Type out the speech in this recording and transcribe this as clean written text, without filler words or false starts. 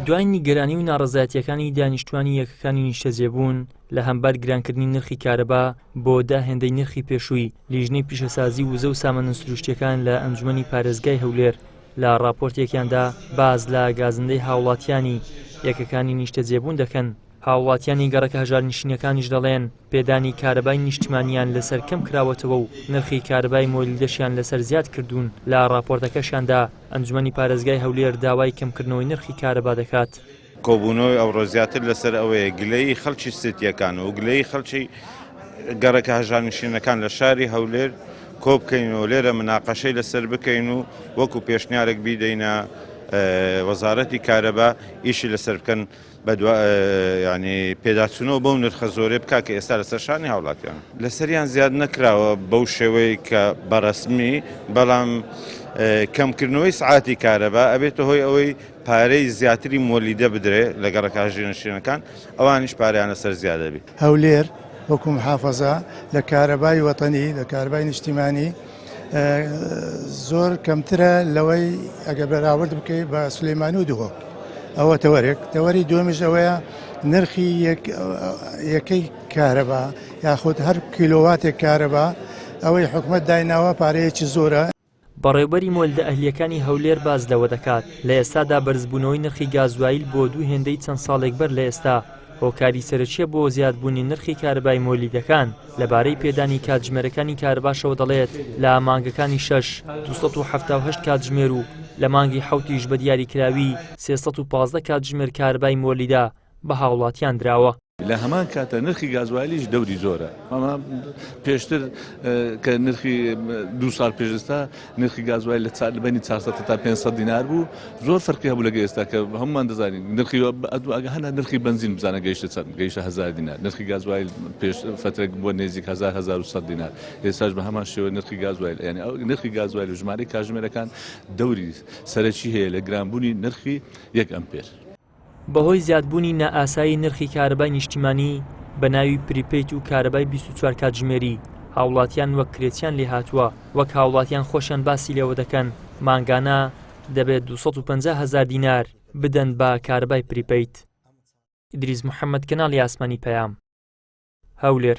دوای نیگەرانی و ناڕەزایەتییەکانی دانیشتوانی یەکەکانی نیشتەجێبوون لە هەمبەر گرانکردنی نرخی کارەبا بۆ دە هێندەی نرخی پێشووی، لیژنەی پیشەسازی وزە و سامانە سروشتییەکان لە ئەنجومەنی پارێزگای هەولێر لە ڕاپۆرتێکیاندا باس لە گازندەی هاوڵاتیانی یەکەکانی نیشتەجێبوون دەکەن. هاوڵاتیانی گەڕەکە هەژارنشینەکانیش دەڵێن، پێدانی کارەبای نیشتمانیان لەسەر کەم کراوەتەوە و نرخی کارەبای مۆلیدەشیان لەسەر زیاد کردوون، لە ڕاپۆرتەکەشیاندا ئەنجومەنی پارێزگای هەولێر داوای کەمکردنەوەی نرخی کارەبا دەکات. کۆبوونەوەی ئەوڕۆ زیاتر لەسەر ئەوەیە گلەیی خەڵکی سیتییەکان و گلەیی خەڵکی گەڕەکە هەژارنشینەکان لە شاری هەولێر کۆبکەینەوە لێرە مناقەشەی لەسەر بکەین و وەکو پێشنیارێک بیدەینە وەزارەتی کارەبا ئیشی لەسەر بکەن. بەدوا یانی پێداچوونەوە بەو نرخە زۆرەی بکات کە ئێستا لەسەر شانی هاوڵاتیان. لەسەریان زیاد نەکراوە بەو شێوەی کە بەڕەسمی، بەڵام کەمکردنەوەی سعاتی کارەبا ئەبێتە هۆی ئەوەی پارەی زیاتری مۆلیدە بدرێ لە گەڕەکە هەژینەشینەکان ئەوانیش پارەیان لەسەر زیاد ئەبی. هەولێر وەکو محافەزە لە کارەبای وەتەنی، لە کارەبای نیشتیمانی زۆر کەمترە لەوەی ئەگەر بەراورد بکەیت بە سلێمانی و دهۆک ئەوە تەوەرێک تەوەری دووەمیش ئەوەیە نرخی یەکەی کارەبا یاخود هەر کیلۆواتێک کارەبا ئەوەی حکومت دایناوە پارەیەکی زۆرە. بەڕێوبەری مۆلدە ئەهلییەکانی هەولێر باس لەوە دەکات، لە ئێستادا بەرزبوونەوەی نرخی گازوایل بۆ دوو هێندەی چەند ساڵێک بەر لە ئێستا هۆکاری سەرەکییە بۆ زیادبوونی نرخی کارەبای مۆلیدەکان. لەبارەی پێدانی کاتژمێرەکانی کارەباشەوە دەڵێت، لە مانگەکانی شەش، 278 کاتژمێر و لە مانگی حەوتیش بە دیاریکراوی 315 کاتژمێر کارەبای مۆلیدە بە هاوڵاتیان دراوە. لە هەمان کاتە نرخی گازوایلیش دەوری زۆرە ئەمە پێشتر کە نرخی دوو ساڵ پێش ئێستا نرخی گازوایل لە چار لە بەینی 400 تا 500 دینار بوو زۆر فەرقی هەبوو لەگە ئێستا کە هەمومان دەزانین نرخی ئەگە هەنا نرخی بەنزین بزانە گەیشتە چەند گەیشتە هەزار دینار نرخی گازوایل پێش فترێک بووە نێزیک هەزار 1100 دینار ئێستاش بە هەمان شێوە نرخی گازوایل یعنی ئەو نرخی گازوایل و ژمارەی کاژمێرەکان دەوری سەرەکی هەیە لە گرانبوونی نرخی یەک ئەمپێر. بەهۆی زیادبوونی نائاسایی نرخی کارەبای نیشتیمانی بە ناوی prepaid و کارەبای 24 کاتژمێری، هاوڵاتیان وەک کرێچیان لێهاتووە، وەک هاوڵاتیان خۆشیان باسی لێوە دەکەن مانگانە دەبێت 250 هەزار دینار بدەن بە کارەبای prepaid. ئیدریس محەمەد کەناڵی ئاسمانی پەیام، هەولێر.